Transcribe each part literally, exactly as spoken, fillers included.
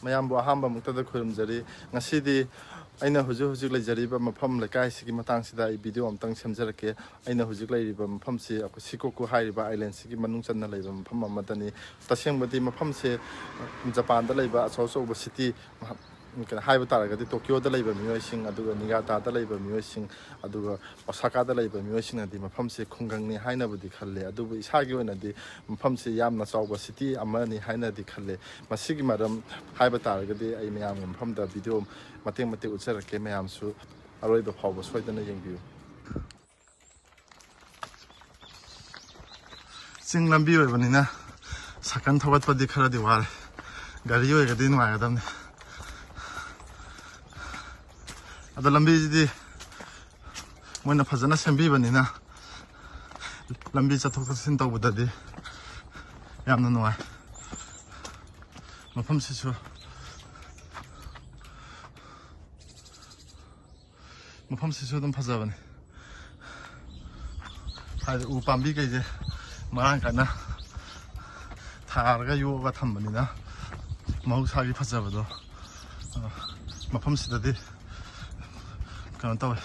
ꯃꯌꯥꯝꯕꯨ ꯑꯍꯥꯟꯕ ꯃꯛꯇꯗ ꯈꯨꯔꯨꯝꯖꯔꯤ꯫ ꯉꯁꯤꯗꯤ ꯑꯩꯅ ꯍꯧꯖꯤꯛ ꯍꯧꯖꯤꯛ ꯂꯩꯖꯔꯤꯕ ꯃꯐꯝ ꯂꯩꯀꯥꯏꯁꯤꯒꯤ ꯃꯇꯥꯡꯁꯤꯗ ꯑꯩ ꯚꯤꯗꯤꯑꯣ ꯑꯃꯇꯪ ꯁꯦꯝꯖꯔꯛꯀꯦ꯫ ꯑꯩꯅ ꯍꯧꯖꯤꯛ ꯂꯩꯔꯤꯕ ꯃꯐꯝꯁꯤ ꯑꯩꯈꯣꯏ ꯁꯤꯀꯣꯀꯨ ꯍꯥꯏꯔꯤꯕ ꯑꯥꯏꯂꯦꯟꯁꯤꯒꯤ ꯃꯅꯨꯡ ꯆꯟꯅ ꯂꯩꯕ ꯃꯐꯝ ꯑꯃꯗꯅꯤ꯫ ꯇꯁꯦꯡꯕꯗꯤ ꯃꯐꯝꯁꯦ ꯖꯄꯥꯟꯗ ꯂꯩꯕ ꯑꯆꯧ ꯑꯆꯧꯕ ꯁꯤꯇꯤ, ꯀꯩꯅꯣ ꯍꯥꯏꯕ ꯇꯥꯔꯒꯗꯤ ꯇꯣꯀꯤꯌꯣꯗ ꯂꯩꯕ ꯃꯤꯑꯣꯏꯁꯤꯡ, ꯑꯗꯨꯒ ꯅꯤꯒꯥꯇꯥꯗ ꯂꯩꯕ ꯃꯤꯑꯣꯏꯁꯤꯡ, ꯑꯗꯨꯒ ꯑꯣꯁꯥꯀꯥꯗ ꯂꯩꯕ ꯃꯤꯑꯣꯏꯁꯤꯡꯅꯗꯤ ꯃꯐꯝꯁꯦ ꯈꯨꯡꯒꯪꯅꯤ ꯍꯥꯏꯅꯕꯨꯗꯤ ꯈꯜꯂꯦ꯫ ꯑꯗꯨꯕꯨ ꯏꯁꯥꯒꯤ ꯑꯣꯏꯅꯗꯤ ꯃꯐꯝꯁꯤ ꯌꯥꯝꯅ ꯆꯥꯎꯕ ꯁꯤꯇꯤ ꯑꯃꯅꯤ ꯍꯥꯏꯅꯗꯤ ꯈꯜꯂꯦ꯫ ꯃꯁꯤꯒꯤ ꯃꯔꯝ ꯍꯥꯏꯕ ꯇꯥꯔꯒꯗꯤ ꯑꯩ ꯃꯌꯥꯝꯒꯤ ꯃꯐꯝꯗ ꯚꯤꯗꯤꯑꯣ ꯃꯇꯦꯛ ꯃꯇꯦꯛ ꯎꯠꯆꯔꯛꯀꯦ꯫ ꯃꯌꯥꯝꯁꯨ ꯑꯔꯣꯏꯕ ꯐꯥꯎꯕ ꯁꯣꯏꯗꯅ ꯌꯦꯡꯕꯤꯌꯨ꯫ ꯆꯤꯡ ꯂꯝꯕꯤ ꯑꯣꯏꯕꯅꯤꯅ ꯁꯥꯏꯀꯜ ꯊꯧꯒꯠꯄꯗꯤ ꯈꯔꯗꯤ ꯋꯥꯔꯦ꯫ ꯒꯥꯔꯤ ꯑꯣꯏꯔꯒꯗꯤ ꯅꯨꯡꯉꯥꯏꯒꯗꯕꯅꯤ꯫ ꯑꯗꯣ ꯂꯝꯕꯤꯁꯤꯗꯤ ꯃꯣꯏꯅ ꯐꯖꯅ ꯁꯦꯝꯕꯤꯕꯅꯤꯅ ꯂꯝꯕꯤ ꯆꯠꯊꯣꯛ ꯆꯠꯁꯤꯟ ꯇꯧꯕꯗꯗꯤ ꯌꯥꯝꯅ ꯅꯨꯡꯉꯥꯏ꯫ ꯃꯐꯝꯁꯤꯁꯨ ꯃꯐꯝꯁꯤꯁꯨ ꯑꯗꯨꯝ ꯐꯖꯕꯅꯤ꯫ ꯍꯥꯏꯗꯤ ꯎ ꯄꯥꯝꯕꯤ ꯀꯩꯁꯦ ꯃꯔꯥꯡ ꯀꯥꯏꯅ ꯊꯥꯔꯒ ꯌꯣꯛꯑꯒ ꯊꯝꯕꯅꯤꯅ ꯃꯍꯧꯁꯥꯒꯤ ꯐꯖꯕꯗꯣ, ꯑ, ꯃꯐꯝꯁꯤꯗꯗꯤ ꯀꯩꯅꯣ ꯇꯧꯋꯦ,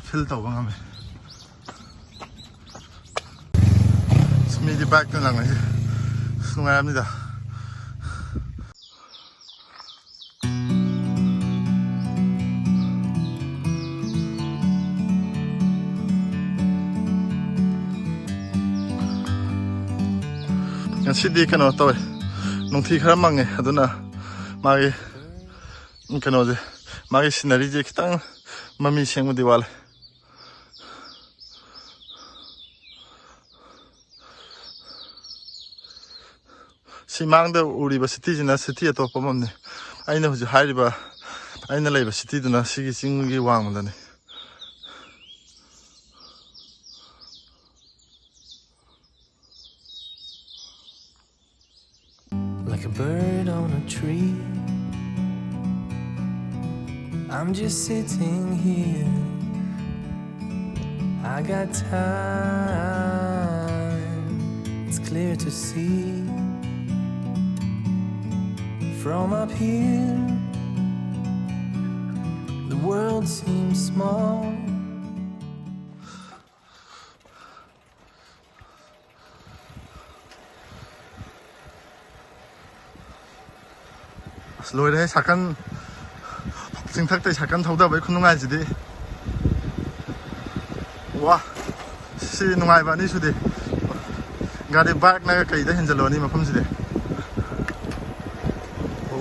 ꯐꯤꯜ ꯇꯧꯕ ꯉꯝꯃꯦ꯫ ꯑꯁ, ꯃꯤꯗꯤ ꯕꯥꯏꯛꯇ ꯂꯪꯉꯛꯏꯁꯦ꯫ ꯑꯁ, ꯅꯨꯡꯉꯥꯏꯔꯝꯅꯤꯗ꯫ ꯉꯁꯤꯗꯤ ꯀꯩꯅꯣ ꯇꯧꯋꯦ, ꯅꯨꯡꯊꯤ ꯈꯔ ꯃꯪꯉꯦ, ꯑꯗꯨꯅ ꯃꯥꯒꯤ ꯀꯩꯅꯣꯁꯦ, ꯃꯥꯒꯤ ꯁꯤꯅꯔꯤꯁꯦ ꯈꯤꯇꯪ ꯃꯃꯤ ꯁꯦꯡꯕꯗꯤ ꯋꯥꯠꯂꯦ꯫ ꯁꯤ ꯃꯥꯡꯗ ꯎꯔꯤꯕ ꯁꯤꯇꯤꯁꯤꯅ ꯁꯤꯇꯤ ꯑꯇꯣꯞꯄ ꯑꯃꯅꯤ꯫ ꯑꯩꯅ ꯍꯧꯖꯤꯛ ꯍꯥꯏꯔꯤꯕ, ꯑꯩꯅ ꯂꯩꯕ ꯁꯤꯇꯤꯗꯨꯅ ꯁꯤꯒꯤ ꯆꯤꯡꯒꯤ ꯋꯥꯡꯃꯗꯅꯤ꯫ Like a bird on a tree, I'm just sitting here. I got time, it's clear to see. From up here, the world seems small. ꯑꯁ, ꯂꯣꯏꯔꯦꯍꯦ, ꯁꯥꯏꯀꯜ, ꯆꯤꯡꯊꯛꯇꯩ ꯁꯥꯏꯀꯜ ꯊꯧꯗꯕꯩ ꯈꯨꯅꯨꯡꯉꯥꯏꯁꯤꯗꯤ꯫ ꯋꯥ, ꯁꯤ ꯅꯨꯡꯉꯥꯏꯕ ꯑꯅꯤꯁꯨꯗꯤ꯫ ꯒꯥꯔꯤ ꯕꯥꯏꯛꯅꯒ ꯀꯩꯗ ꯍꯦꯟꯖꯜꯂꯨꯔꯅꯤ ꯃꯐꯝꯁꯤꯗꯤ꯫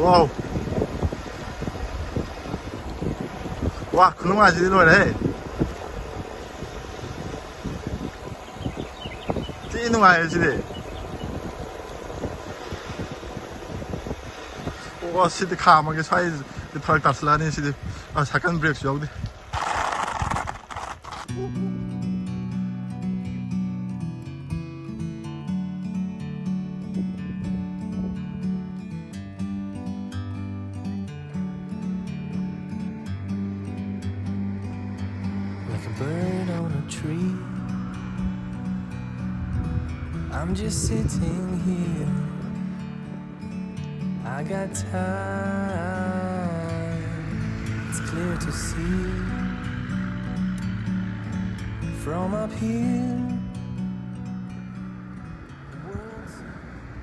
ꯋꯥꯎ꯫ ꯋꯥ, ꯈꯨꯅꯨꯡꯉꯥꯏꯁꯤꯗꯤ ꯂꯣꯏꯔꯦꯍꯦ꯫ ꯊꯤ ꯅꯨꯡꯉꯥꯏꯔꯦ ꯁꯤꯗꯤ꯫ ꯑꯣ, ꯁꯤꯗꯤ ꯈꯥꯝꯃꯒꯦ, ꯁ꯭ꯋꯥꯏ ꯐꯔꯛ ꯇꯥꯁꯤꯜꯂꯛꯑꯅꯤ ꯁꯤꯗꯤ꯫ ꯑ, ꯁꯥꯏꯀꯜ ꯕ꯭ꯔꯦꯛꯁꯨ ꯌꯥꯎꯗꯦ꯫ Like a bird on a tree. I'm just sitting here. I got time. It's clear to see. From up here.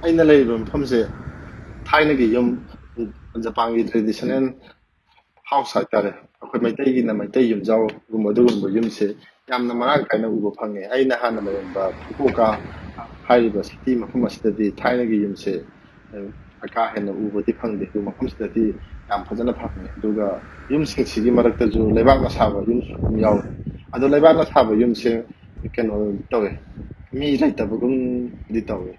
ꯑꯩꯅ ꯂꯩꯔꯤꯕ ꯃꯐꯝꯁꯦ ꯊꯥꯏꯅꯒꯤ ꯌꯨꯝ, ꯖꯄꯥꯟꯒꯤ traditional house ꯍꯥꯏꯇꯥꯔꯦ, ꯑꯩꯈꯣꯏ ꯃꯩꯇꯩꯒꯤꯅ ꯃꯩꯇꯩ ꯌꯨꯝꯖꯥꯎꯒꯨꯝꯕ, ꯑꯗꯨꯒꯨꯝꯕ ꯌꯨꯝꯁꯦ ꯌꯥꯝꯅ ꯃꯔꯥꯡ ꯀꯥꯏꯅ ꯎꯕ ꯐꯪꯉꯦ꯫ ꯑꯩꯅ ꯍꯥꯟꯅ ꯂꯩꯔꯝꯕ ꯐꯨꯀꯨꯑꯣꯀꯥ ꯍꯥꯏꯔꯤꯕ city ꯃꯐꯝ ꯑꯁꯤꯗꯗꯤ ꯊꯥꯏꯅꯒꯤ ꯌꯨꯝꯁꯦ, ꯑ, ꯀꯥ ꯍꯦꯟꯅ ꯎꯕꯗꯤ ꯐꯪꯗꯦ꯫ ꯑꯗꯨ ꯃꯐꯝꯁꯤꯗꯗꯤ ꯌꯥꯝ ꯐꯖꯅ ꯐꯪꯉꯦ꯫ ꯑꯗꯨꯒ ꯌꯨꯝꯁꯤꯡꯁꯤꯒꯤ ꯃꯔꯛꯇꯁꯨ ꯂꯩꯕꯥꯛꯅ ꯁꯥꯕ ꯌꯨꯝꯁꯨ ꯑꯗꯨꯝ ꯌꯥꯎꯋꯦ꯫ ꯑꯗꯣ ꯂꯩꯕꯥꯛꯅ ꯁꯥꯕ ꯌꯨꯝꯁꯦ ꯀꯩꯅꯣ ꯇꯧꯋꯦ, ꯃꯤ ꯂꯩꯇꯕꯒꯨꯝꯗꯤ ꯇꯧꯋꯦ꯫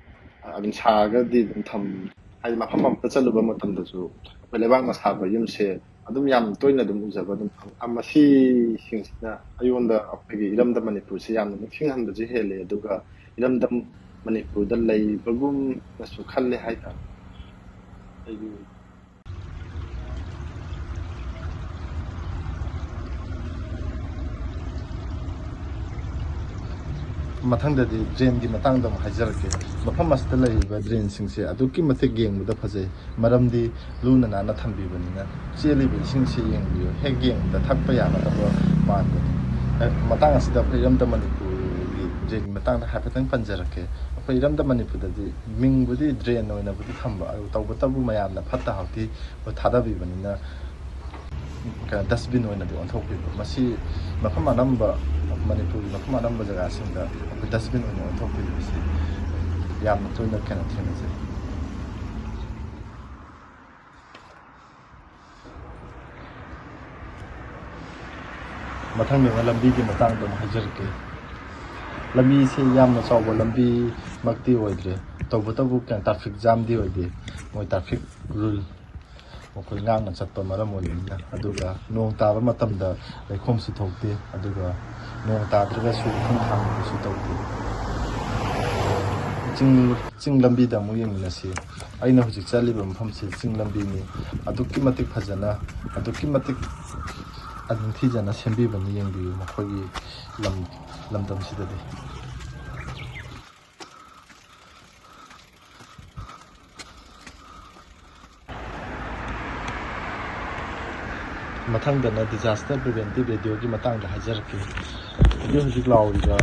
ꯑꯗꯨꯝ ꯁꯥꯔꯒꯗꯤ ꯑꯗꯨꯝ ꯊꯝ-, ꯍꯥꯏꯗꯤ ꯃꯐꯝ ꯑꯃꯗ ꯆꯠꯂꯨꯕ ꯃꯇꯝꯗꯁꯨ ꯑꯩꯈꯣꯏ ꯂꯩꯕꯥꯛꯅ ꯁꯥꯕ ꯌꯨꯝꯁꯦ ꯑꯗꯨꯝ ꯌꯌꯥꯝ ꯇꯣꯏꯅ ꯑꯗꯨꯝ ꯎꯖꯕ ꯑꯗꯨꯝ ꯐꯪꯉꯤ꯫ ꯑ, ꯃꯁꯤꯁꯤꯡꯁꯤꯅ ꯑꯩꯉꯣꯟꯗ ꯑꯩꯈꯣꯏꯒꯤ ꯏꯔꯝꯗꯝ ꯃꯅꯤꯄꯨꯔꯁꯦ ꯌꯥꯝꯅ ꯅꯤꯡꯁꯤꯡꯍꯟꯕꯁꯨ ꯍꯦꯜꯂꯦ, ꯑꯗꯨꯒ ꯏꯔꯝꯗꯝ ꯃꯅꯤꯄꯨꯔꯗ ꯂꯩꯕꯒꯨꯝꯅꯁꯨ ꯈꯜꯂꯦ ꯍꯥꯏꯇꯥꯔꯦ꯫ ꯑꯩꯒꯤ ꯃꯊꯪꯗꯗꯤ ꯗ꯭ꯔꯦꯟꯒꯤ ꯃꯇꯥꯡꯗ ꯑꯃꯨꯛ ꯍꯥꯏꯖꯔꯛꯀꯦ꯫ ꯃꯐꯝ ꯑꯁꯤꯗ ꯂꯩꯔꯤꯕ ꯗ꯭ꯔꯦꯟꯁꯤꯡꯁꯦ ꯑꯗꯨꯛꯀꯤ ꯃꯇꯤꯛ ꯌꯦꯡꯕꯗ ꯐꯖꯩ, ꯃꯔꯝꯗꯤ ꯂꯨꯅ ꯅꯥꯟꯅ ꯊꯝꯕꯤꯕꯅꯤꯅ꯫ ꯆꯦꯜꯂꯤꯕ ꯏꯁꯤꯡꯁꯤ ꯌꯦꯡꯕꯤꯌꯨ, ꯍꯦꯛ ꯌꯦꯡꯕꯗ ꯊꯛꯄ ꯌꯥꯒꯗꯕ ꯃꯥꯟꯕꯅꯤ꯫ ꯑꯦ, ꯃꯇꯥꯡ ꯑꯁꯤꯗ ꯑꯩꯈꯣꯏ ꯏꯔꯝꯗꯝ ꯃꯅꯤꯄꯨꯔꯒꯤ ꯗ꯭ꯔꯦꯟꯒꯤ ꯃꯇꯥꯡꯗ ꯍꯥꯏꯐꯦꯠꯇꯪ ꯄꯟꯖꯔꯛꯀꯦ꯫ ꯑꯩꯈꯣꯏ ꯏꯔꯝꯗꯝ ꯃꯅꯤꯄꯨꯔꯗꯗꯤ ꯃꯤꯡꯕꯨꯗꯤ ꯗ꯭ꯔꯦꯟ ꯑꯣꯏꯅꯕꯨꯗꯤ ꯊꯝꯕ, ꯑꯗꯨ ꯇꯧꯕꯇꯕꯨ ꯃꯌꯥꯝꯅ ꯐꯠꯇ ꯍꯥꯎꯊꯤ ꯊꯥꯗꯕꯤꯕꯅꯤꯅ ꯗꯁꯕꯤꯟ ꯑꯣꯏꯅꯗꯤ ꯑꯣꯟꯊꯣꯛꯄꯤꯕ꯫ ꯃꯁꯤ ꯃꯐꯝ ꯑꯅꯝꯕ, ꯃꯅꯤꯄꯨꯔꯒꯤ ꯃꯐꯝ ꯑꯅꯝꯕ ꯖꯒꯥꯁꯤꯡꯗ ꯑꯩꯈꯣꯏ ꯗꯁꯕꯤꯟ ꯑꯣꯏꯅ ꯑꯣꯟꯊꯣꯛꯄꯤꯕꯁꯤ ꯌꯥꯝꯅ ꯇꯣꯏꯅ ꯀꯩꯅꯣ ꯊꯦꯡꯅꯖꯩ꯫ ꯃꯊꯪꯗꯅ ꯂꯝꯕꯤꯒꯤ ꯃꯇꯥꯡꯗ ꯑꯃꯨꯛ ꯍꯥꯏꯖꯔꯛꯀꯦ꯫ ꯂꯝꯕꯤꯁꯤ ꯌꯥꯝꯅ ꯆꯥꯎꯕ ꯂꯝꯕꯤꯃꯛꯇꯤ ꯑꯣꯏꯗ꯭ꯔꯦ, ꯇꯧꯕꯇꯕꯨ ꯀꯩꯅꯣ, ꯇ꯭ꯔꯥꯐꯤꯛ ꯖꯥꯝꯗꯤ ꯑꯣꯏꯗꯦ꯫ ꯃꯣꯏ ꯇ꯭ꯔꯥꯐꯤꯛ ꯔꯨꯜ ꯃꯈꯣꯏ ꯉꯥꯛꯅ ꯆꯠꯄ ꯃꯔꯝ ꯑꯣꯏꯕꯅꯤꯅ꯫ ꯑꯗꯨꯒ ꯅꯣꯡ ꯇꯥꯕ ꯃꯇꯝꯗ ꯂꯩꯈꯣꯝꯁꯨ ꯊꯣꯛꯇꯦ, ꯑꯗꯨꯒ ꯅꯣꯡ ꯇꯥꯗ꯭ꯔꯒꯁꯨ ꯏꯐꯨꯟ ꯊꯥꯡꯕꯁꯨ ꯇꯧꯗꯦ꯫ ꯆꯤꯡ, ꯆꯤꯡ ꯂꯝꯕꯤꯗ ꯑꯃꯨꯛ ꯌꯦꯡꯃꯤꯟꯅꯁꯤ꯫ ꯑꯩꯅ ꯍꯧꯖꯤꯛ ꯆꯠꯂꯤꯕ ꯃꯐꯝꯁꯤ ꯆꯤꯡ ꯂꯝꯕꯤꯅꯤ꯫ ꯑꯗꯨꯛꯀꯤ ꯃꯇꯤꯛ ꯐꯖꯅ, ꯑꯗꯨꯛꯀꯤ ꯃꯇꯤꯛ ꯅꯤꯡꯊꯤꯖꯅ ꯁꯦꯝꯕꯤꯕꯅꯤ꯫ ꯌꯦꯡꯕꯤꯌꯨ ꯃꯈꯣꯏꯒꯤ ꯂꯝ, ꯂꯝꯗꯝꯁꯤꯗꯗꯤ꯫ ꯃꯊꯪꯗꯅ disaster preventive radioꯒꯤ ꯃꯇꯥꯡꯗ ꯍꯥꯏꯖꯔꯛꯀꯦ꯫ ꯍꯧꯖꯤꯛ ꯍꯧꯖꯤꯛ ꯂꯥꯎꯔꯤꯕ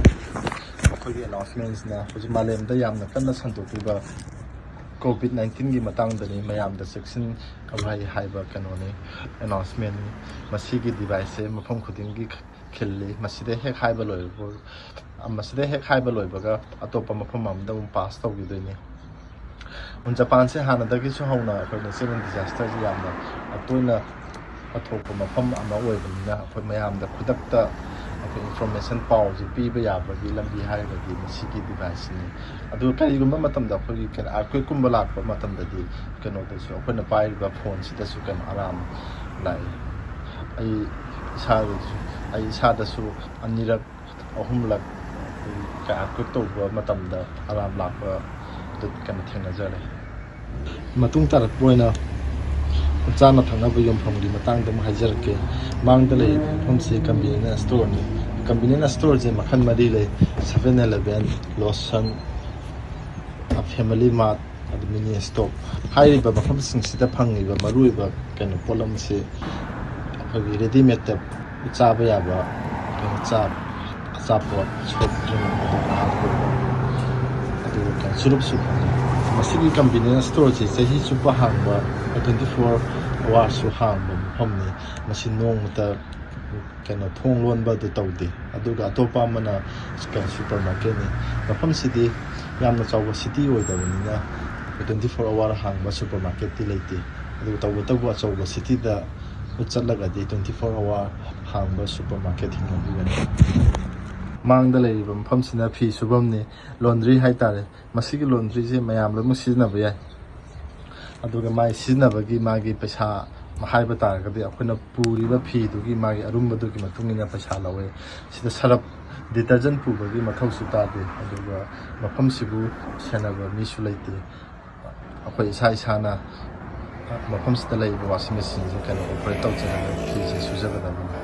ꯑꯩꯈꯣꯏꯒꯤ ꯑꯦꯅꯥꯎꯟꯁꯃꯦꯟꯁꯤꯅ ꯍꯧꯖꯤꯛ ꯃꯥꯂꯦꯝꯗ ꯌꯥꯝꯅ ꯀꯟꯅ ꯁꯟꯗꯣꯛꯂꯤꯕ ꯀꯣꯚꯤꯗ ꯅꯥꯏꯟꯇꯤꯟꯒꯤ ꯃꯇꯥꯡꯗꯅꯤ꯫ ꯃꯌꯥꯝꯗ ꯆꯦꯛꯁꯤꯟ ꯈꯣꯜꯍꯩ ꯍꯥꯏꯕ ꯀꯩꯅꯣꯅꯤ, ꯑꯦꯅꯥꯎꯟꯁꯃꯦꯟꯅꯤ꯫ ꯃꯁꯤꯒꯤ ꯗꯤꯚꯥꯏꯁꯁꯦ ꯃꯐꯝ ꯈꯨꯗꯤꯡꯒꯤ ꯈꯤꯜꯂꯤ꯫ ꯃꯁꯤꯗ ꯍꯦꯛ ꯍꯥꯏꯕ ꯂꯣꯏꯕ, ꯃꯁꯤꯗ ꯍꯦꯛ ꯍꯥꯏꯕ ꯂꯣꯏꯕꯒ ꯑꯇꯣꯞꯄ ꯃꯐꯝ ꯑꯃꯗ ꯑꯃꯨꯛ ꯄꯥꯁ ꯇꯧꯈꯤꯗꯣꯏꯅꯤ꯫ ꯖꯄꯥꯟꯁꯦ ꯍꯥꯟꯅꯗꯒꯤꯁꯨ ꯍꯧꯅ ꯑꯩꯈꯣꯏ natural disasterꯁꯦ ꯌꯥꯝꯅ ꯇꯣꯏꯅ ꯊꯣꯛꯄ ꯃꯐꯝ ꯑꯃ ꯑꯣꯏꯕꯅꯤꯅ, ꯑꯩꯈꯣꯏ ꯃꯌꯥꯝꯗ ꯈꯨꯗꯛꯇ ꯑꯩꯈꯣꯏ information, ꯄꯥꯎꯁꯦ ꯄꯤꯕ ꯌꯥꯕꯒꯤ ꯂꯝꯕꯤ ꯍꯥꯏꯔꯒꯗꯤ ꯃꯁꯤꯒꯤ ꯗꯤꯚꯥꯏꯁꯁꯤꯅꯤ꯫ ꯑꯗꯨꯒ ꯀꯔꯤꯒꯨꯝꯕ ꯃꯇꯝꯗ ꯑꯩꯈꯣꯏꯒꯤ ꯀꯩꯅꯣ, earthquakeꯀꯨꯝꯕ ꯂꯥꯛꯄ ꯃꯇꯝꯗꯗꯤ ꯀꯩꯅꯣꯗꯁꯨ, ꯑꯩꯈꯣꯏꯅ ꯄꯥꯏꯔꯤꯕ ꯐꯣꯟꯁꯤꯗꯁꯨ ꯀꯩꯅꯣ, alarm ꯂꯥꯛꯏ꯫ ꯑꯩ ꯏꯁꯥꯗꯁꯨ, ꯑꯩ ꯏꯁꯥꯗꯁꯨ ꯑꯅꯤꯔꯛ ꯑꯍꯨꯝꯂꯛ ꯑꯩꯈꯣꯏꯒꯤ earthquake ꯇꯧꯕ ꯃꯇꯝꯗ alarm ꯂꯥꯛꯄ ꯑꯗꯨ ꯀꯩꯅꯣ ꯊꯦꯡꯅꯖꯔꯦ꯫ ꯃꯇꯨꯡ ꯇꯥꯔꯛꯄ ꯑꯣꯏꯅ ꯆꯥꯅ ꯊꯛꯅꯕ ꯌꯣꯟꯐꯝꯒꯤ ꯃꯇꯥꯡꯗ ꯑꯃꯨꯛ ꯍꯥꯏꯖꯔꯛꯀꯦ꯫ ꯃꯥꯡꯗ ꯂꯩꯔꯤꯕ ꯃꯐꯝꯁꯤ convenience storeꯅꯤ꯫ Convenience storeꯁꯦ ꯃꯈꯜ ꯃꯔꯤ ꯂꯩ: Seven Eleven, Lawson, Family Mart, ꯑꯗꯨ Mini Stop꯫ ꯍꯥꯏꯔꯤꯕ ꯃꯐꯝꯁꯤꯡꯁꯤꯗ ꯐꯪꯉꯤꯕ ꯃꯔꯨꯑꯣꯏꯕ ꯀꯩꯅꯣ ꯄꯣꯠꯂꯝꯁꯤ ꯑꯩꯈꯣꯏꯒꯤ readymade ꯆꯥꯕ ꯌꯥꯕ ꯀꯩꯅꯣ ꯆꯥ ꯑꯆꯥꯄꯣꯠ, soft drink, ꯑꯗꯨꯒ hardware, ꯑꯗꯨꯒ ꯆꯨꯔꯨꯞꯁꯨ ꯐꯪꯉꯤ꯫ ꯃꯁꯤꯒꯤ convenience storeꯁꯤ ꯆꯍꯤ ꯆꯨꯞꯄ ꯍꯥꯡꯕ, twenty four hoursꯁꯨ ꯍꯥꯡꯕ ꯃꯐꯝꯅꯤ꯫ ꯃꯁꯤ ꯅꯣꯡꯃꯇ ꯀꯩꯅꯣ ꯊꯣꯡ ꯂꯣꯟꯕ ꯑꯗꯨ ꯇꯧꯗꯦ꯫ ꯑꯗꯨꯒ ꯑꯇꯣꯞꯄ ꯑꯃꯅ ꯀꯩꯅꯣ supermarketꯅꯤ꯫ ꯃꯐꯝꯁꯤꯗꯤ ꯌꯥꯝꯅ ꯆꯥꯎꯕ city ꯑꯣꯏꯗꯕꯅꯤꯅ twenty four hour ꯍꯥꯡꯕ supermarketꯇꯤ ꯂꯩꯇꯦ꯫ ꯑꯗꯨꯒ ꯇꯧꯕꯇꯕꯨ ꯑꯆꯧꯕ cityꯗ ꯆꯠꯂꯒꯗꯤ twenty four hour ꯍꯥꯡꯕ supermarket ꯊꯦꯡꯅꯕꯤꯒꯅꯤ꯫ ꯃꯥꯡꯗ ꯂꯩꯔꯤꯕ ꯃꯐꯝꯁꯤꯅ ꯐꯤ ꯁꯨꯐꯝꯅꯤ, laundry ꯍꯥꯏꯇꯥꯔꯦ꯫ ꯃꯁꯤꯒꯤ laundryꯁꯦ ꯃꯌꯥꯝ ꯂꯣꯏꯅꯃꯛ ꯁꯤꯖꯤꯟꯅꯕ ꯌꯥꯏ꯫ ꯑꯗꯨꯒ ꯃꯥꯒꯤ ꯁꯤꯖꯤꯟꯅꯕꯒꯤ ꯃꯥꯒꯤ ꯄꯩꯁꯥ ꯍꯥꯏꯕ ꯇꯥꯔꯒꯗꯤ ꯑꯩꯈꯣꯏꯅ ꯄꯨꯔꯤꯕ ꯐꯤꯗꯨꯒꯤ ꯃꯥꯒꯤ ꯑꯔꯨꯝꯕꯗꯨꯒꯤ ꯃꯇꯨꯡ ꯏꯟꯅ ꯄꯩꯁꯥ ꯂꯧꯋꯦ꯫ ꯁꯤꯗ ꯁꯔꯞ, detergent ꯄꯨꯕꯒꯤ ꯃꯊꯧꯁꯨ ꯇꯥꯗꯦ꯫ ꯑꯗꯨꯒ ꯃꯐꯝꯁꯤꯕꯨ ꯁꯦꯟꯅꯕ ꯃꯤꯁꯨ ꯂꯩꯇꯦ꯫ ꯑꯩꯈꯣꯏ ꯏꯁꯥ ꯏꯁꯥꯅ ꯃꯐꯝꯁꯤꯗ ꯂꯩꯔꯤꯕ washing machineꯁꯦ ꯀꯩꯅꯣ operate ꯇꯧꯖꯔꯒ ꯐꯤꯁꯦ ꯁꯨꯖꯒꯗꯕꯅꯤ꯫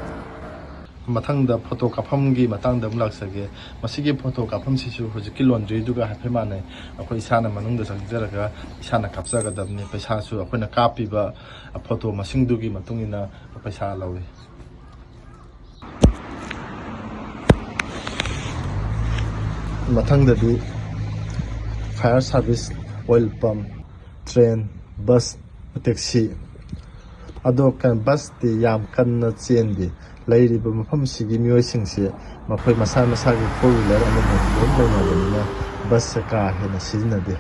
ꯃꯊꯪꯗ photo ꯀꯥꯞꯐꯝꯒꯤ ꯃꯇꯥꯡꯗ ꯑꯃꯨꯛ ꯂꯥꯛꯆꯒꯦ꯫ ꯃꯁꯤꯒꯤ photo ꯀꯥꯞꯐꯝꯁꯤꯁꯨ ꯍꯧꯖꯤꯛꯀꯤ laundryꯗꯨꯒ ꯍꯥꯏꯐꯦꯠ ꯃꯥꯟꯅꯩ꯫ ꯑꯩꯈꯣꯏ ꯏꯁꯥꯅ ꯃꯅꯨꯡꯗ ꯆꯪꯖꯔꯒ ꯏꯁꯥꯅ ꯀꯥꯞꯆꯒꯗꯕꯅꯤ꯫ ꯄꯩꯁꯥꯁꯨ ꯑꯩꯈꯣꯏꯅ ꯀꯥꯞꯄꯤꯕ photo ꯃꯁꯤꯡꯗꯨꯒꯤ ꯃꯇꯨꯡ ꯏꯟꯅ ꯄꯩꯁꯥ ꯂꯧꯏ꯫ ꯃꯊꯪꯗꯗꯤ fire service, oil pump, train, bus, taxi꯫ ꯑꯗꯣ ꯀ-, busꯇꯤ ꯌꯥꯝ ꯀꯟꯅ ꯆꯦꯟꯗꯦ꯫ ꯂꯩꯔꯤꯕ ꯃꯐꯝꯁꯤꯒꯤ ꯃꯤꯑꯣꯏꯁꯤꯡꯁꯦ ꯃꯈꯣꯏ ꯃꯁꯥ ꯃꯁꯥꯒꯤ four wheeler ꯑꯃꯃꯝ ꯂꯣꯏ ꯂꯩꯅꯕꯅꯤꯅ busꯁꯦ ꯀꯥ ꯍꯦꯟꯅ ꯁꯤꯖꯤꯟꯅꯗꯦ꯫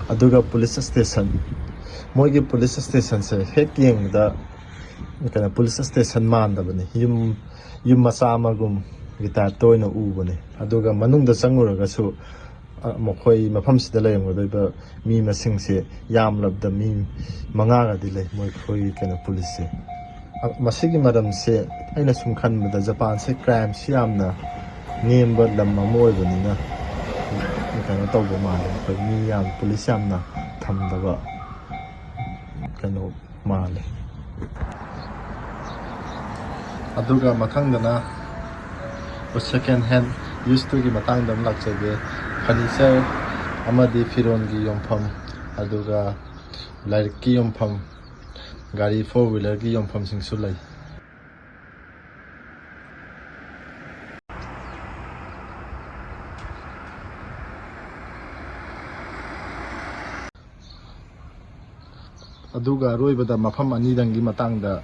ꯑꯗꯨꯒ police station, ꯃꯣꯏꯒꯤ police stationꯁꯦ ꯍꯦꯛ ꯌꯦꯡꯕꯗ ꯀꯩꯅꯣ police station ꯃꯥꯟꯗꯕꯅꯤ꯫ ꯌꯨꯝ, ꯌꯨꯝ ꯃꯆꯥ ꯑꯃꯒꯨꯝꯒꯤ typeꯇ ꯑꯣꯏꯅ ꯎꯕꯅꯤ꯫ ꯑꯗꯨꯒ ꯃꯅꯨꯡꯗ ꯆꯪꯉꯨꯔꯒꯁꯨ, ꯑ, ꯃꯈꯣꯏ ꯃꯐꯝꯁꯤꯗ ꯂꯩꯔꯝꯒꯗꯧꯔꯤꯕ ꯃꯤ ꯃꯁꯤꯡꯁꯦ ꯌꯥꯝꯂꯕꯗ ꯃꯤ ꯃꯉꯥꯒꯗꯤ ꯂꯩ ꯃꯈꯣꯏꯒꯤ ꯀꯩꯅꯣ policeꯁꯦ꯫ ꯑ, ꯃꯁꯤꯒꯤ ꯃꯔꯝꯁꯦ ꯑꯩꯅ ꯁꯨꯝ ꯈꯟꯕꯗ ꯖꯄꯥꯟꯁꯦ crimeꯁꯤ ꯌꯥꯝꯅ ꯅꯦꯝꯕ ꯂꯝ ꯑꯃ ꯑꯣꯏꯕꯅꯤꯅ ꯀꯩꯅꯣ ꯇꯧꯕ ꯃꯥꯜꯂꯦ꯫ ꯑꯩꯈꯣꯏ ꯃꯤ ꯌꯥꯝ, police ꯌꯥꯝꯅ ꯊꯝꯗꯕ ꯀꯩꯅꯣ ꯃꯥꯜꯂꯦ꯫ ꯑꯗꯨꯒ ꯃꯊꯪꯗꯅ Second hand use to ꯒꯤ ꯃꯇꯥꯡꯗ ꯑꯃ ꯂꯥꯛꯆꯒꯦ꯫ Furniture ꯑꯃꯗꯤ ꯐꯤꯔꯣꯟꯒꯤ ꯌꯣꯟꯐꯝ, ꯑꯗꯨꯒ ꯂꯥꯏꯔꯤꯛꯀꯤ ꯌꯣꯟꯐꯝ, ꯒꯥꯔꯤ four wheeler ꯒꯤ ꯌꯣꯟꯐꯝꯁꯤꯡꯁꯨ ꯂꯩ꯫ ꯑꯗꯨꯒ ꯑꯔꯣꯏꯕꯗ ꯃꯐꯝ ꯑꯅꯤꯗꯪꯒꯤ ꯃꯇꯥꯡꯗ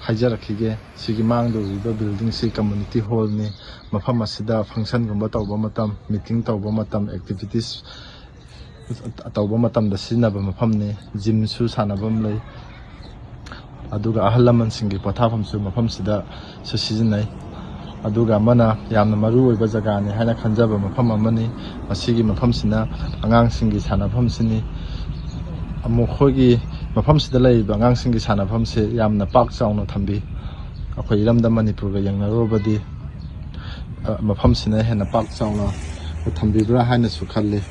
ꯍꯥꯏꯖꯔꯛꯈꯤꯒꯦ꯫ ꯁꯤꯒꯤ ꯃꯥꯡꯗ ꯎꯔꯤꯕ building ꯁꯤ community hall ꯅꯤ꯫ ꯃꯐꯝ ꯑꯁꯤꯗ function ꯒꯨꯝꯕ ꯇꯧꯕ ꯃꯇꯝ, meeting ꯇꯧꯕ ꯃꯇꯝ, activities ꯇꯧꯕ ꯃꯇꯝꯗ ꯁꯤꯖꯤꯟꯅꯕ ꯃꯐꯝꯅꯤ꯫ Gym ꯁꯨ ꯁꯥꯟꯅꯐꯝ ꯂꯩ꯫ ꯑꯗꯨꯒ ꯑꯍꯜ ꯂꯃꯟꯁꯤꯡꯒꯤ ꯄꯣꯊꯥꯐꯝꯁꯨ ꯃꯐꯝꯁꯤꯗꯁꯨ ꯁꯤꯖꯤꯟꯅꯩ꯫ ꯑꯗꯨꯒ ꯑꯃꯅ ꯌꯥꯝꯅ ꯃꯔꯨ ꯑꯣꯏꯕ ꯖꯒꯥꯅꯤ ꯍꯥꯏꯅ ꯈꯟꯖꯕ ꯃꯐꯝ ꯑꯃꯅꯤ꯫ ꯃꯁꯤꯒꯤ ꯃꯐꯝꯁꯤꯅ ꯑꯉꯥꯡꯁꯤꯡꯒꯤ ꯁꯥꯟꯅꯐꯝꯁꯤꯅꯤ꯫ ꯃꯈꯣꯏꯒꯤ ꯃꯐꯝꯁꯤꯗ ꯂꯩꯔꯤꯕ ꯑꯉꯥꯡꯁꯤꯡꯒꯤ ꯁꯥꯟꯅꯐꯝꯁꯦ ꯌꯥꯝꯅ ꯄꯥꯛ ꯆꯥꯎꯅ ꯊꯝꯕꯤ꯫ ꯑꯩꯈꯣꯏ ꯏꯔꯝꯗꯝ ꯃꯅꯤꯄꯨꯔꯒ ꯌꯦꯡꯅꯔꯨꯔꯕꯗꯤ, ꯑ, ꯃꯐꯝꯁꯤꯅ ꯍꯦꯟꯅ ꯄꯥꯛ ꯆꯥꯎꯅ ꯊꯝꯕꯤꯕ꯭ꯔꯥ ꯍꯥꯏꯅꯁꯨ ꯈꯜꯂꯤ꯫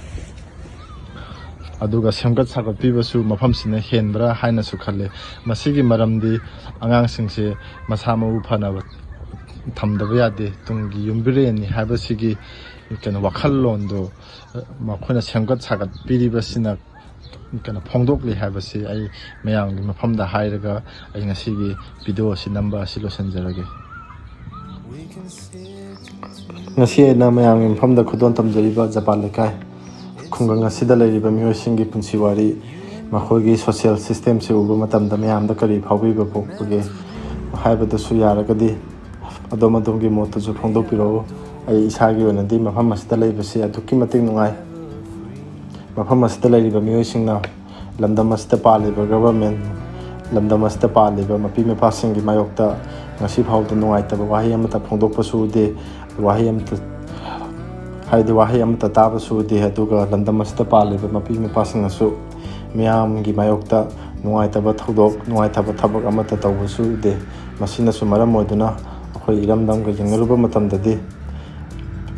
ꯑꯗꯨꯒ ꯁꯦꯝꯒꯠ ꯁꯥꯒꯠꯄꯤꯕꯁꯨ ꯃꯐꯝꯁꯤꯅ ꯍꯦꯟꯕ꯭ꯔꯥ ꯍꯥꯏꯅꯁꯨ ꯈꯜꯂꯤ꯫ ꯃꯁꯤꯒꯤ ꯃꯔꯝꯗꯤ ꯑꯉꯥꯡꯁꯤꯡꯁꯦ ꯃꯁꯥ ꯃꯎ ꯐꯅꯕ ꯊꯝꯗꯕ ꯌꯥꯗꯦ꯫ ꯇꯨꯡꯒꯤ ꯌꯨꯝꯕꯤꯔꯦꯟꯅꯤ ꯍꯥꯏꯕꯁꯤꯒꯤ ꯀꯩꯅꯣ ꯋꯥꯈꯜꯂꯣꯟꯗꯣ, ꯑ, ꯃꯈꯣꯏꯅ ꯁꯦꯝꯒꯠ ꯁꯥꯒꯠꯄꯤꯔꯤꯕꯁꯤꯅ ꯀꯩꯅꯣ ꯐꯣꯡꯗꯣꯛꯂꯤ ꯍꯥꯏꯕꯁꯤ ꯑꯩ ꯃꯌꯥꯝꯒꯤ ꯃꯐꯝꯗ ꯍꯥꯏꯔꯒ ꯑꯩ ꯉꯁꯤꯒꯤ video ꯑꯁꯤ ꯅꯝꯕ ꯑꯁꯤ ꯂꯣꯏꯁꯤꯟꯖꯔꯒꯦ꯫ ꯉꯁꯤ ꯑꯩꯅ ꯃꯌꯥꯝꯒꯤ ꯃꯐꯝꯗ ꯈꯨꯗꯣꯜ ꯇꯝꯖꯔꯤꯕ ꯖꯄꯥꯟ ꯂꯩꯀꯥꯏ ꯈꯨꯡꯒꯪ ꯑꯁꯤꯗ ꯂꯩꯔꯤꯕ ꯃꯤꯑꯣꯏꯁꯤꯡꯒꯤ ꯄꯨꯟꯁꯤ ꯋꯥꯔꯤ, ꯃꯈꯣꯏꯒꯤ social system ꯁꯤ ꯎꯕ ꯃꯇꯝꯗ ꯃꯌꯥꯝꯗ ꯀꯔꯤ ꯐꯥꯎꯕꯤꯕ ꯄꯣꯛꯄꯒꯦ ꯍꯥꯏꯕꯗꯨꯁꯨ ꯌꯥꯔꯒꯗꯤ ꯑꯗꯣꯝ ꯑꯗꯣꯝꯒꯤ ꯃꯣꯠꯇꯁꯨ ꯐꯣꯡꯗꯣꯛꯄꯤꯔꯛꯎ꯫ ꯑꯩ ꯏꯁꯥꯒꯤ ꯑꯣꯏꯅꯗꯤ ꯃꯐꯝ ꯑꯁꯤꯗ ꯂꯩꯕꯁꯤ ꯑꯗꯨꯛꯀꯤ ꯃꯇꯤꯛ ꯅꯨꯡꯉꯥꯏ꯫ ꯃꯐꯝ ꯑꯁꯤꯗ ꯂꯩꯔꯤꯕ ꯃꯤꯑꯣꯏꯁꯤꯡꯅ ꯂꯝꯗꯝ ꯑꯁꯤꯗ ꯄꯥꯜꯂꯤꯕ government, ꯂꯝꯗꯝ ꯑꯁꯤꯗ ꯄꯥꯜꯂꯤꯕ ꯃꯄꯤ ꯃꯄꯥꯁꯤꯡꯒꯤ ꯃꯥꯌꯣꯛꯇ ꯉꯁꯤ ꯐꯥꯎꯕꯗ ꯅꯨꯡꯉꯥꯏꯇꯕ ꯋꯥꯍꯩ ꯑꯃꯠꯇ ꯐꯣꯡꯗꯣꯛꯄꯁꯨ ꯎꯗꯦ꯫ ꯋꯥꯍꯩ ꯑꯃꯠꯇ, ꯍꯥꯏꯗꯤ ꯋꯥꯍꯩ ꯑꯃꯠꯇ ꯇꯥꯕꯁꯨ ꯎꯗꯦ꯫ ꯑꯗꯨꯒ ꯂꯝꯗꯝ ꯑꯁꯤꯗ ꯄꯥꯜꯂꯤꯕ ꯃꯄꯤ ꯃꯄꯥꯁꯤꯡꯅꯁꯨ ꯃꯤꯌꯥꯝꯒꯤ ꯃꯥꯌꯣꯛꯇ ꯅꯨꯡꯉꯥꯏꯇꯕ ꯊꯧꯗꯣꯛ, ꯅꯨꯡꯉꯥꯏꯇꯕ ꯊꯕꯛ ꯑꯃꯠꯇ ꯇꯧꯕꯁꯨ ꯎꯗꯦ꯫ ꯃꯁꯤꯅꯁꯨ ꯃꯔꯝ ꯑꯣꯏꯗꯨꯅ ꯑꯩꯈꯣꯏ ꯏꯔꯝꯗꯝꯒ ꯌꯦꯡꯅꯔꯨꯕ ꯃꯇꯝꯗꯗꯤ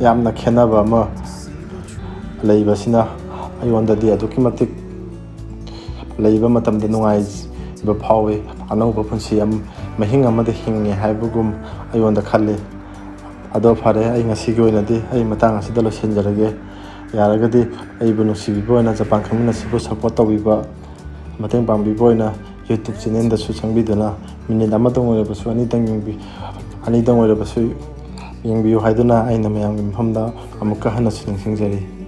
ꯌꯥꯝꯅ ꯈꯦꯠꯅꯕ ꯑꯃ ꯂꯩꯕꯁꯤꯅ ꯑꯩꯉꯣꯟꯗꯗꯤ ꯑꯗꯨꯛꯀꯤ ꯃꯇꯤꯛ ꯂꯩꯕ ꯃꯇꯝꯗ ꯅꯨꯡꯉꯥꯏꯕ ꯐꯥꯎꯏ꯫ ꯑꯅꯧꯕ ꯄꯨꯟꯁꯤ ꯑꯃ, ꯃꯍꯤꯡ ꯑꯃꯗ ꯍꯤꯡꯉꯦ ꯍꯥꯏꯕꯒꯨꯝ ꯑꯩꯉꯣꯟꯗ ꯈꯜꯂꯤ꯫ ꯑꯗꯣ ꯐꯔꯦ, ꯑꯩ ꯉꯁꯤꯒꯤ ꯑꯣꯏꯅꯗꯤ ꯑꯩ ꯃꯇꯥꯡ ꯑꯁꯤꯗ ꯂꯣꯏꯁꯤꯟꯖꯔꯒꯦ꯫ ꯌꯥꯔꯒꯗꯤ ꯑꯩꯕꯨ ꯅꯨꯡꯁꯤꯕꯤꯕ ꯑꯣꯏꯅ, ꯖꯄꯥꯟ ꯈꯪꯃꯤꯟꯅꯁꯤꯕꯨ ꯁꯞꯄꯣꯔꯠ ꯇꯧꯕꯤꯕ, ꯃꯇꯦꯡ ꯄꯥꯡꯕꯤꯕ ꯑꯣꯏꯅ YouTube ꯆꯦꯅꯦꯜꯗꯁꯨ ꯆꯪꯕꯤꯗꯨꯅ ꯃꯤꯅꯤꯠ ꯑꯃꯇꯪ ꯑꯣꯏꯔꯕꯁꯨ, ꯑꯅꯤꯇꯪ ꯌꯦꯡꯕꯤ-, ꯑꯅꯤꯇꯪ ꯑꯣꯏꯔꯕꯁꯨ ꯌꯦꯡꯕꯤꯌꯨ ꯍꯥꯏꯗꯨꯅ ꯑꯩꯅ ꯃꯌꯥꯝꯒꯤ ꯃꯐꯝꯗ ꯑꯃꯨꯛꯀ ꯍꯟꯅꯁꯨ ꯅꯤꯡꯁꯤꯡꯖꯔꯤ꯫